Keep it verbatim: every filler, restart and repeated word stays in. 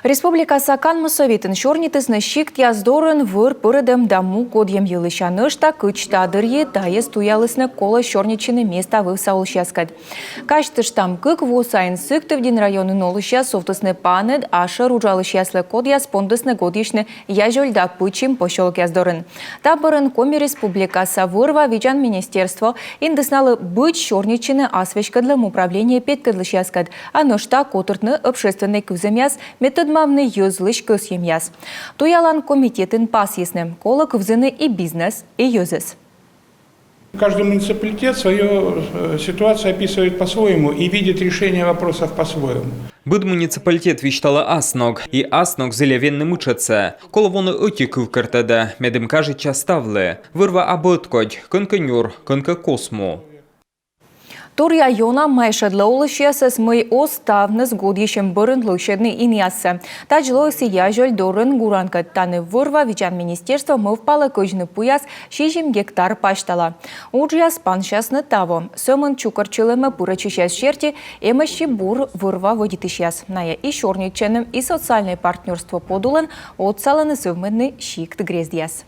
Республикаса канму советын сёрнитісны сиктъяс дорын вӧр пӧрӧдӧм да му кодйӧм йылысь. А нӧшта кыдз та дырйи, тайӧс туялісны колӧ сёрнитчыны места вывса олысьяскӧд. Казьтыштам, кык во сайын Сыктывдін районын олысьяс сувтісны паныд ашӧр уджалысьяслы, кодъяс пондісны гӧгӧрвоны Язёль да Пычим посёлокъяс дорын. Та бӧрын Коми Республикаса вӧр-ва видзан министерство индіс налы быть сёрнитчыны асвеськӧдлӧм управление петкӧдлысьяскӧд, а нӧшта котыртны общественнӧй кывзӧмъяс, мед тӧдмавны йӧзлысь кӧсйӧмъяс. Туялан комитетын пасйисны, колӧ кывзыны и бизнес, и йӧзӧс. Каждый муниципалитет свою э, ситуацию описывает по-своему и видит решение вопросов по-своему. Быд муниципалитет висьталӧ ас ног, и ас ног зільӧ венны мытшӧдсӧ. Колӧ воны ӧти кывкӧртӧдӧ, медым кажитчас ставлы. Вӧр-ва абу ӧткодь, кӧнкӧ нюр, кӧнкӧ кос му. Торъя ёна майшӧдлӧ олысьясӧс, мый оз ставныс гӧгӧрвоӧсь бӧрын лӧсьӧдны инъяссӧ. Тадз лоис и Язёль дорын гуранкӧд. Тані вӧр-ва видзан министерство мӧвпалӧ кӧдзны пуяс сизим гектар пасьтала. Уджъяс пансясны таво. Сӧмын чукӧртчылӧмӧ пырӧдчысьяс серти эмӧсь и бур вӧр-ва вӧдитысьяс. Найӧ и сёрнитчӧны, и социальнӧй партнёрство подулын отсалӧны сӧвмӧдны сикт грездъяс.